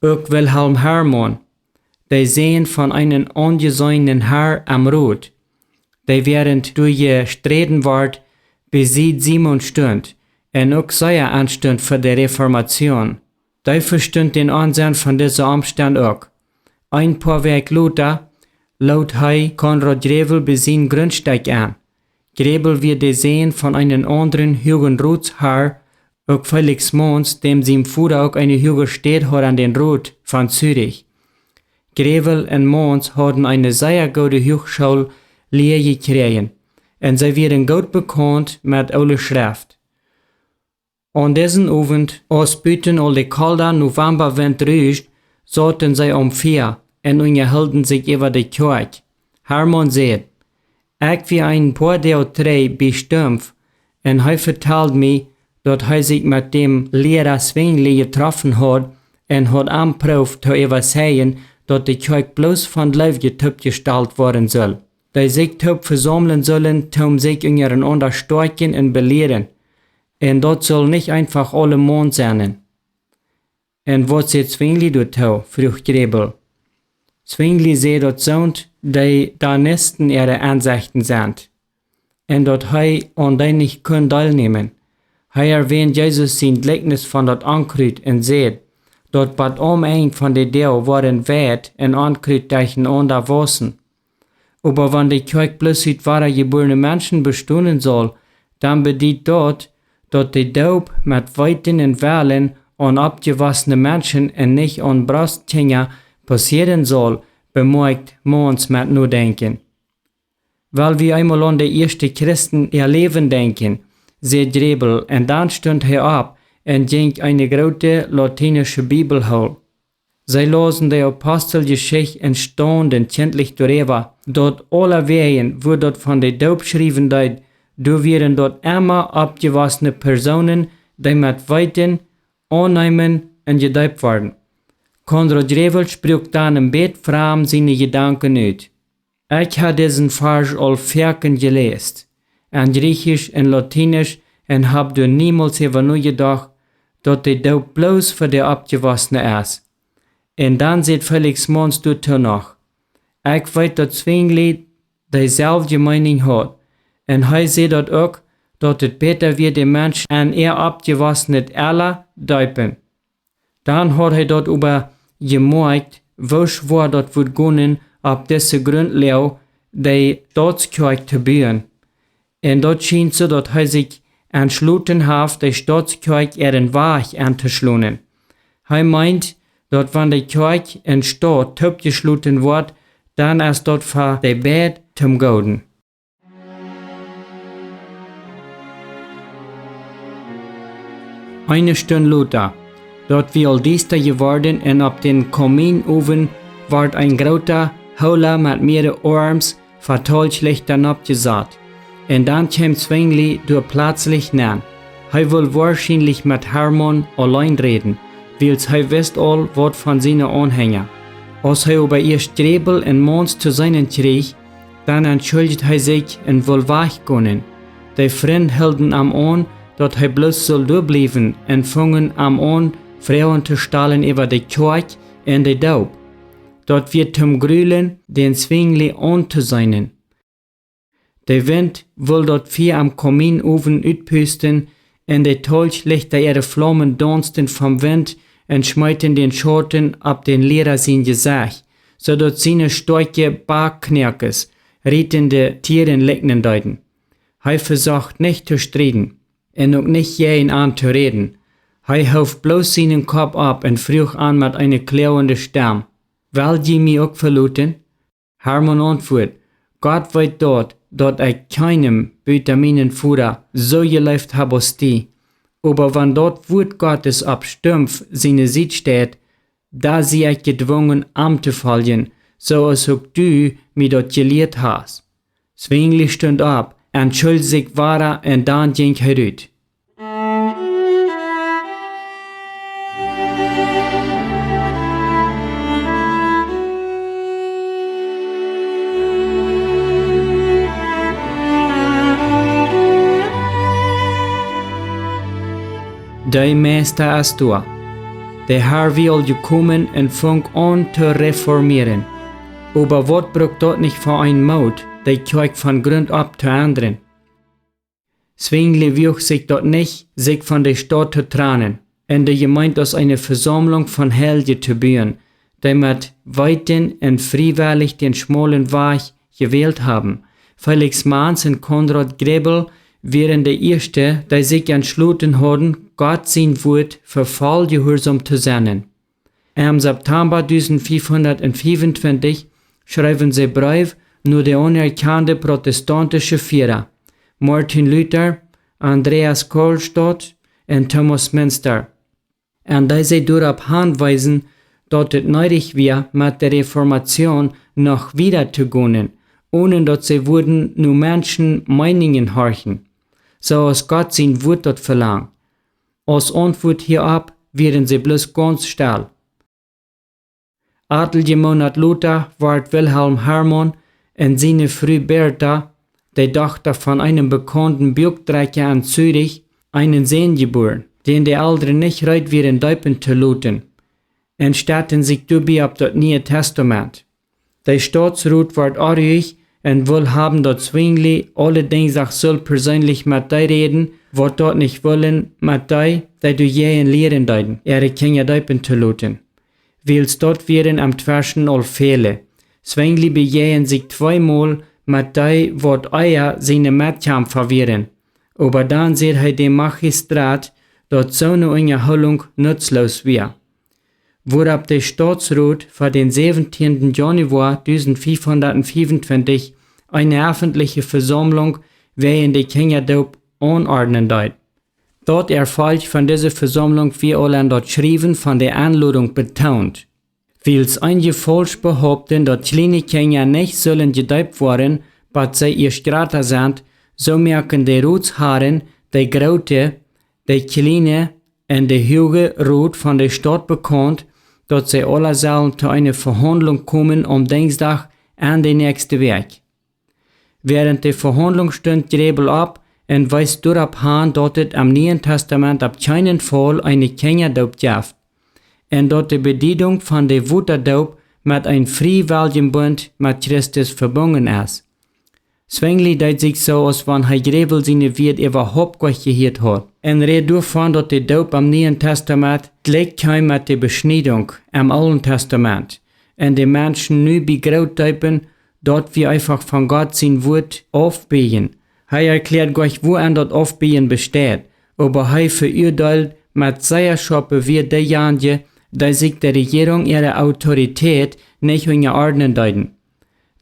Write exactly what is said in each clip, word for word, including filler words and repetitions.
Uk Wilhelm Harmon, de Sän von eenen aunjeseenen Har em Rot, dee wäarent doa jesträden wort, bie Sied Simon stunt un uk sea enstunt fa de Reformation. Dee vestunt dän Onsenn von dise Omstend uk. Een poa Wäakj lota lood hee Konrad Grebel bie sien Grundstekj aun. Grebel wia de Sän von eenen aundren huagen Rotsharr, uk Felix Mons, däm sien Voda uk eene huage Städ haud aun dän Rot von Zürich. Grebel un Mons hauden eene sea goode Huachschoollia jekjräajen, un see wieren goot bekaunt met Oole Schreft. Aun disen Owent, aus buten aul de kolda Novembawint ruscht, sauten see aum Fia un unjahilden sikj äwa de Kjoakj. Harmon säd: Ekj wia een poa Doag trigj bie Stumpf, un hee vetald mie, daut hee sikj met däm Liera Zwingli jetroffen haud un haud am proowt to äwazeijen, daut de Kjoakj bloos von Leew toopjestalt woaren sull, dee sikj toop vesaumlen sullen, toom sikj unjarenaunda stoakjen un belieren, un daut sull nich eenfach aulemaun sennen. Un waut säd Zwingli doatoo? fruach Grebel. Zwingli säd, daut soont Daidanisten äare Ensechten sent, un daut hee aun dee nich kunn deelnämen. Hee erwänd Jesus sien Jlikjnis von daut Onkrut un säd, daut bat aum Enj von de Doag woaren Weit un Onkrut derchenaunda wausen. Oba wan de Kjoakj bloos ut wadajebuarne Menschen bestonen saul, dan bediet daut, daut de Doop met Weeten un Wellen aun oppjewossne Menschen un nich aun Brostkjinja passieren saul, bemoakjt Mons met Nodenkjen. Well wie eemol aun de ieeschte Christen äa Läwen denkjen, säd Grebel, un dan stunt hee opp un jinkj eene groote latinische Bibel hoolen. See lausen de Aposteljeschicht un staunden kjintlich doaräwa, daut aulawäajen, wua daut von de Doop schriewen deed, doa wieren daut emma oppjewossne Persoonen, dee met Weeten aunneemen un jedeept worden. Konrad Grebel spruak dan een bät framd siene Jedanken ut. Ekj ha disen Varsch aul foaken jeläst, en Jriechisch un Latinisch, un hab doa niemols äwa nojedocht, daut de Doop bloos fa de Oppjewossne es. Un dan säd Felix Mons doatoo noch: Ekj weet, daut Zwingli deeselwje Meeninj haud, un hee säd daut uk, daut et bäta wia, de Menschen en äa oppjewossnet Ella deepen. Dan haud hee daut oba jemoakjt, woo schwoa daut wudd gonen, opp dise Grundloag de Stautskjoakj to buen. Un daut schient soo, daut hee sikj entschloten haft, de Stautskjoakj äaren Wajch auntoschlonen. Hee meent, daut wan de Kjoakj un Staut toopjeschloten woat, dan es daut fa de beid toom Gooden. Eene Stund lota, daut wia aul diesta jeworden, un opp dän Kominowen wort een groota Hoola met miere Orms fa Talkjlichta noppjesat. Un dan kjeem Zwingli doa pletslich nenn. Hee wull woarschienlich met Harmon auleen räden, wiels hee wist aul waut von siene Aunhenja. Aus hee oba ieescht Grebel un Mons to seenen kjrieech, dan entschuldicht hee sikj un wull wajch gonen. De Frind hilden am aun, daut hee bloos sull doa bliewen, un fungen am aun, Froagen to stalen äwa de Kjoakj un de Doop. Daut wia toom Grulen, dän Zwingli auntoseenen. De Wint wull daut Fia aum Kominowen utpusten, un de Talkjlichta äare Flaumen daunsten vom Wint un schmeeten dän Schauten opp dän Liera sien Jesecht, soo daut siene stoakje Bakknoakes rietende Tieren likjnen deeden. Hee vesocht nich to strieden un uk nich jäajen an to räden. Hee hoof bloos sienen Kopp opp un fruach an met eene kloagende Stemm: Well jie mie uk veloten? Harmon auntwuat: Gott weet daut, daut ekj kjeenem buta mienen Voda soo jeleeft hab aus die. Oba wan daut Wuat Gottes opp Stumpf siene Sied steit, dan sie ekj jedwungen, am to foljen, soo aus uk du mie daut jelieet hast. Zwingli stunt opp, entschuldicht sikj wada un dan jinkj hee rut. De Meista es doa. De Har wia aul jekomen un funk aun to reformieren. Oba waut brukt daut nich fa een Moot, de Kjoakj von Grunt opp to endren? Zwingli wuag sikj daut nich, sikj von de Staut to tranen un de Jemeent aus eene Vesaumlunk von Heilje to buen, dee met Weeten un friewellich dän schmaulen Wajch jewält haben. Felix Manz un Konrad Grebel wieren de ieeschte, dee sikj entschloten hauden, Gott sien Wuat fa voll jehuarsom to sennen. Em September tausendsechshundatfiefuntwintich schreewen see Breew no de aunerkjande protestantische Fiera, Martin Luther, Andreas Karlstadt un Thomas Münster, en dee see doaropp hanwiesen, daut et needich wia, met de Reformatsjoon noch wieda to gonen, onen daut see wudden no Menschen Meenungen horchen, soo aus Gott sien Wuat daut velangt. Aus Auntwuat hia opp wieren see bloos gaunz stell. Atelje Moonat lota wort Wilhelm Harmon un siene Fru Bertha, de Dochta von eenen bekaunten Buakdrekja en Zürich, eenen Sän jebuaren, dän de Elren nich reed wieren deepen to loten, un stellten sikj doabie opp daut Niee Testament. De Stautsrot wort oaruich un wull haben, daut Zwingli aule Dinjsdach sull perseenlich met dee räden, waut daut nich wullen, met dee, dee doajäajen lieren deeden, äare Kjinja deepen to loten, wiels daut wieren em Tweschen aul väle. Zwingli bejäajend sikj tweemol met dee, waut ea siene Metkjampa wieren, oba dan säd hee däm Magistrat, daut soone Unjahoolunk nutzloos wia. Wuaropp de Stautsrot fa dän säwentieenden Januoa tausendsechshundatfiefuntwintich eene effentliche Vesaumlunk wäajen de Kjinjadoop aunordnen deed. Daut Erfolg von dise Vesaumlunk wia aul en daut Schriewen von de Enlodunk betoont. Wiels eenje faulsch behaupten, daut kjliene Kjinja nich sullen jedeept woaren, bat see ieescht jrata sent, soo moaken de Rotsharren, de Groote, de Kjliene un de Huage Rot von de Staut bekaunt, daut see aula sellen to eene Vehaundlunk komen aum Dinjsdach en de näakjste Wäakj. Wäarent de Vehaundlunk stunt Grebel opp un wees doaropp han, daut et em Nieen Testament opp kjeenen Faul eene Kjinjadoop jeft un daut de Bediedunk von de Wotadoop met een friewelljen Bunt met Christus vebungen es. Zwingli deed sikj soo, aus wan hee Grebel siene Wieed äwahaupt goanich jehieet haud, un räd doavon, daut de Doop em Nieen Testament jlikj kjeem met de Beschniedunk em Oolen Testament, un de Menschen nu bie groot Deepen, daut wie eefach von Gott sien Wuat aufbieejen. Hee erkjläad goanich, wuarenn daut Aufbieejen besteit, oba hee veuadeelt met sea schoape Wieed deejanje, dee sikj de Rejierunk äare Autoritäet nich unjaordnen deeden.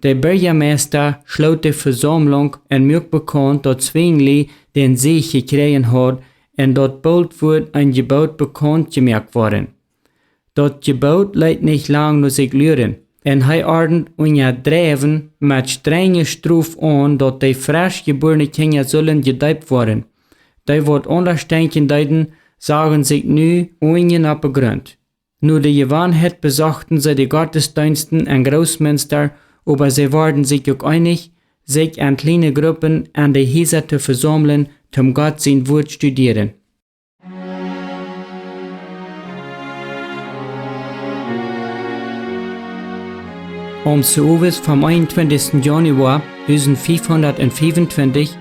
De Birjameista schloot de Vesaumlunk un muak bekaunt, daut Zwingli dän Siech jekjräajen haud un daut boolt wudd een Jeboot bekaunt jemoakt woaren. Daut Jeboot leet nich lang no sikj luaren, un hee ordend Unjadreiwen met strenje Strof aun, daut de fresch jebuarne Kjinja sullen jedeept woaren. Dee, waut aundasch denkjen deeden, sagen sikj nu unjen oppe Grunt. No de Jewanheit besochten see de Gottesdeensten en Großmünster, oba see worden sikj uk eenich, sikj en kjliene Gruppen en de Hiesa to vesaumlen, toom Gott sien Wuat studieren. Aum Owent vom eenuntwintichsten Januoa tausenddreehundatfiefuntwintich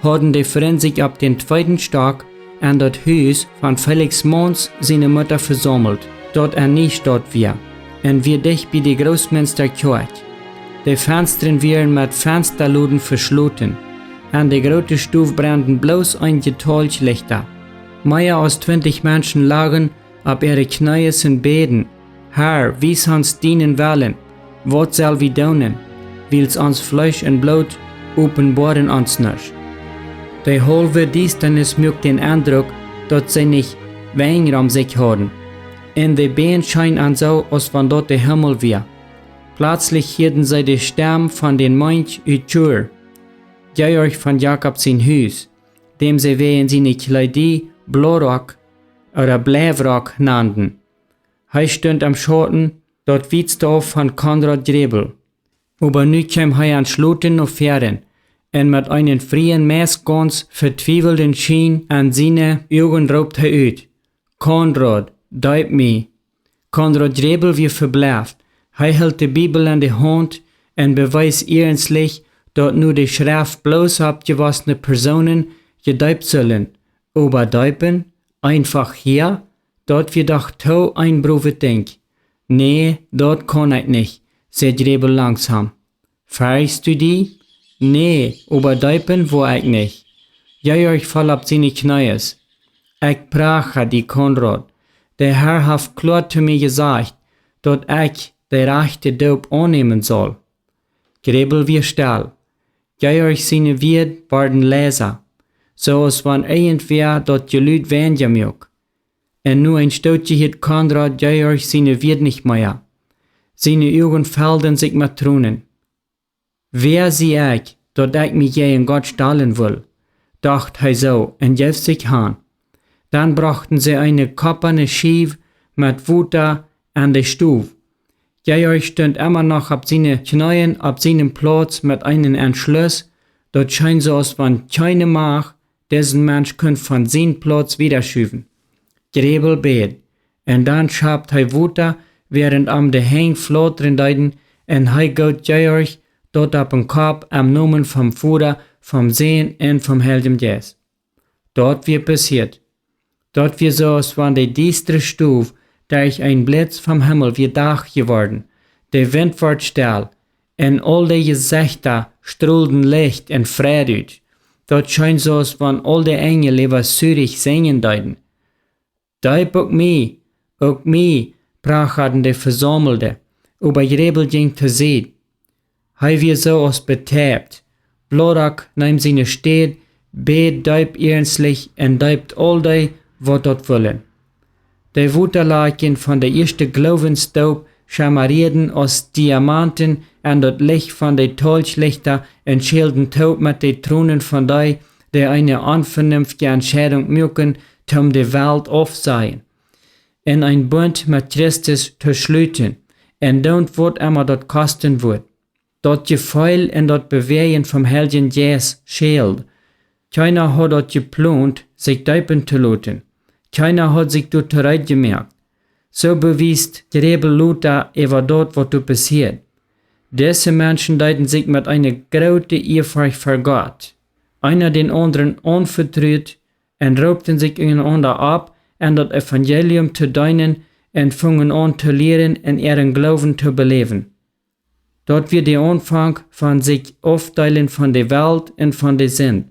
hauden de Frind sikj opp dän tweeden Stock en daut Hus von Felix Manz siene Mutta vesaumelt, daut en Niestaut wia, un wia dicht bie de Großmünster Kjoakj. De Fenstren wieren met Fenstaloden veschloten. En de groote Stow brenden bloos eenje Talglichta. Mea aus twintich Menschen lagen opp äare Kjnees un bäden: Herr, wies ons dienen Wellen. Waut sell wie doonen? Wiels ons Fleesch un Bloot openboaren ons nuscht. De haulwe Diestanis muak dän Endruck, daut see nich Wenj rom sikj hauden, un de Bän scheen an soo, aus wan daut de Himmel wia. Pletslich hieeden see de Stemm von dän Mensch ut Chur, Georg von Jakob sien Hus, däm see wäajen siene Kjleeda Blaurock ooda Bleiwrock nanden. Hee stunt em Schauten daut wietste auf von Konrad Grebel. Oba nu kjeem hee entschloten no väaren, un met eenen frieen, meist gaunz vetwiewelden Schien en siene Uagen roopt hee ut: Konrad, Deep mie. Konrad Grebel wia vebläft. Hee hilt de Bibel en de Haunt un bewiest iernstlich, daut nu de Schreft bloos opp jewossne Persoonen jedeept sullen. Oba deepen? Eenfach hia? Daut wia doch too een brovet Dinkj. Nä, daut kaun ekj nich, säd Grebel langsom. Ferchst du die? Nä, oba deepen woa ekj nich. Georg foll opp siene Kjnees. Ekj pracha die, Konrad. De Herr haft kloa to mie jesajcht, daut ekj de rajchte Doop aunnämen saul. Grebel wia stell. Georg siene Wieed worden leisa, soo aus wan irjentwäa daut Jelud weinja muak. Un nu een Stootje hieed Konrad Georg siene Wieed nich mea. Siene Uagen fellden sikj met Tronen. Wäa sie ekj, daut ekj mie jäajen Gott stalen wull, docht hee soo un jeef sikj han. Dan brochten see eene kopane Schiew met Wota en de Stow. Georg stunt emma noch opp siene Kjnees opp sienen Plauz met eenen Entschluss, daut scheen soo aus wan kjeene Macht disen Mensch kunn von sienen Plauz wieda schuwen. Grebel bäd, un dan schapt hee Wota, wäarent am de Henj flautren deeden, un hee goot Georg daut opp dän Kopp em Nomen vom Voda, vom Sän un vom Heiljen Jeist. Daut wia passieet. Daut wia soo aus wan de diestre Stow derch een Blitz vom Himmel wia Dach jeworden. De Wint wort stell, un aul de Jesechta strolden Licht un Freid ut. Daut scheen soo aus wan aul de Enjel äwa Zürich sinjen deeden. Deep uk mie, uk mie, prachaden de Vesaumelde, oba Grebel jinkj to Sied. Hee wia soo aus betäubt. Blaurock neem siene Städ, bäd deep iernstlich un deept aul dee, waut daut wullen. De Wotalakjen von de ieeschte Gloowensdoop schamarieeden aus Diamaunten en daut Licht von de Tolchlichta un schälden toop met de Tronen von dee, dee eene onvenunftje Entscheidunk muaken, toom de Welt aufsajen un een Bunt met Christus to schluten, un doonen waut emma daut kosten wudd. Daut Jefeel un daut Bewäajen vom Heiljen Jeist schäld. Kjeena haud daut jeplont, sikj deepen to loten. Kjeena haud sikj doatoo reed jemoakt. Soo bewiest Grebel lota äwa daut, waut doa passieed. Dise Menschen deeden sikj met eene groote Ieafurcht ver Gott, eena dän aundren aunvetrut, un roopten sikj unjarenaunda opp, en daut Evangelium to deenen, un fungen aun to lieren un äaren Gloowen to beläwen. Daut wia de Aunfank von sikj aufdeelen von de Welt un von de Sind.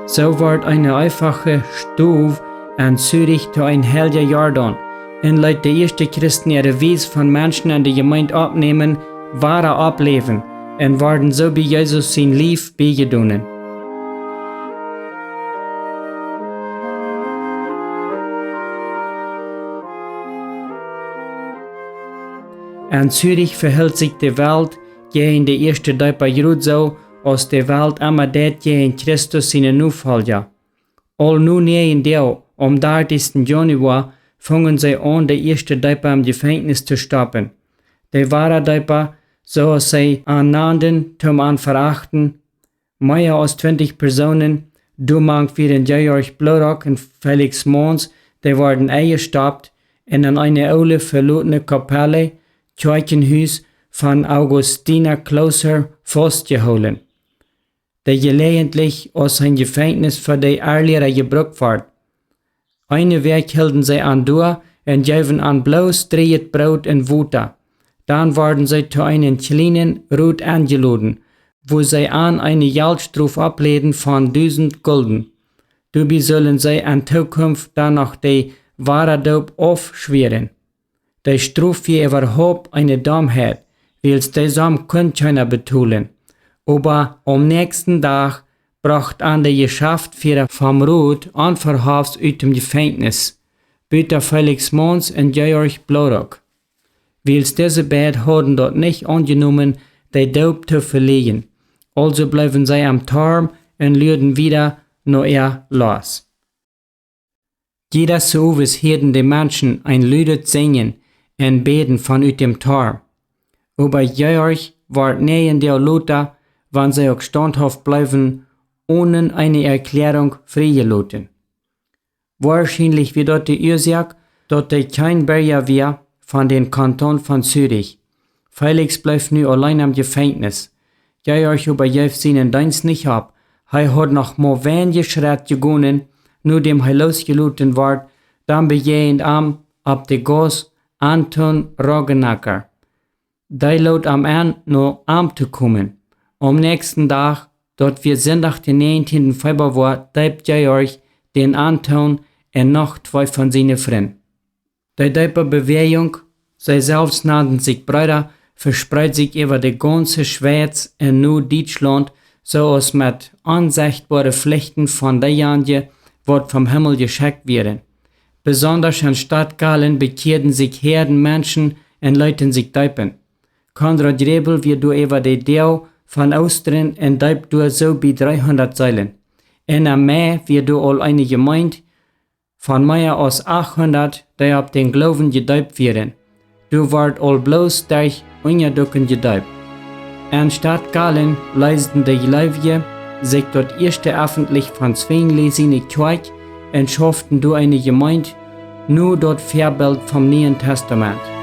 Soo wort eene eefache Stow en Zürich to een heilja Jordan, un leet de ieeschte Christen äare Wies von Menschen en de Jemeent oppnämen, wada oppläwen, un worden soo bie Jesus sien Lief biejedonen. En Zürich vehilt sikj de Welt jäajen de ieeschte Deepa jrod soo, aus de Welt emma deit jäajen Christus siene Nofolja. Aul no näajen Doag, aum dartichsten Januoa, fungen see aun, de ieeschte Deepa em Jefenkjnis to stoppen. De wada Deepa, soo aus see an nanden, toom an verachten, mea aus twintich Persoonen, doamank wieren Georg Blaurock un Felix Mons, dee worden enjestoppt un en eene oole velotne Kapelle, Kjoakjenhus, von Augustiner Klooster faustjehoolen, dee jeläajentlich aus een Jefenkjnis fa de Erliera jebrukt wort. Eene Wäakj hilden see an doa un jeewen an bloos dreejet Broot un Wota. Dan worden see to eenen kjlienen Rot enjeloden, wua see an eene Jeltstrof oppläden von dusent Gulden. Doabie sullen see en Tookunft dan noch de Wadadoop aufschwieren. De Strof wia äwahaupt eene Domheit, wiels de Somm kunn kjeena betolen. Oba aum näakjsten Dach brocht an de Jeschäftfiera vom Rot onverhofs ut dem Jefenkjnis, buta Felix Mons un Georg Blaurock. Wiels dise beid hauden daut nich aunjenomen, de Doop to veleajen, aulsoo bleewen see aum Torm un luaden wieda no äa Loos. Jieda Owes hieeden de Menschen een ludet Sinjen un Bäden von ut dem Torm. Oba Georg wort näajen Doag lota, wan see uk staunthauft bleewen, onen eene Erkjläarunk friejeloten. Woarschienlich wia daut de Uasoak, daut dee kjeen Birja wia von dän Kanton von Zürich. Felix bleef nu auleen em Jefenkjnis. Georg oba jeef sienen Deenst nich opp. Hee haud noch mau weinje Schrett jegonen, nodäm hee loosjeloten wort, dan bejäajend am opp de Gauss Anton Roggenacka. Dee lood am en, no am to komen. Aum näakjsten Dach, daut wia Sindach, dän näajentieenden Februa, deept Georg dän Anton un noch twee von siene Frind. De deepe Bewäajunk, see selfst nanden sikj Breeda, vespreed sikj äwa de gaunze Schweiz un no Dietschlaunt, soo aus met onsechtboare Flichten von deejanje, waut vom Himmel jeschekjt wieren. Besondasch en Stadt Gallen bekjieeden sikj Häaden Menschen un leeten sikj deepen. Konrad Grebel wia doa äwa de Doag von Oostren un deept doa soo bie dreehundat Seelen. Un em Mai wia doa aul eene Jemeent von mea aus achthundat, dee opp dän Gloowen jedeept wieren. Doa wort aul bloos derch Unjadukjen jedeept. En Stadt Gallen leesden de Jleewje sikj daut ieeschte effentlich von Zwingli siene Kjoakj un schauften doa eene Jemeent no daut Väabilt vom Nieen Testament.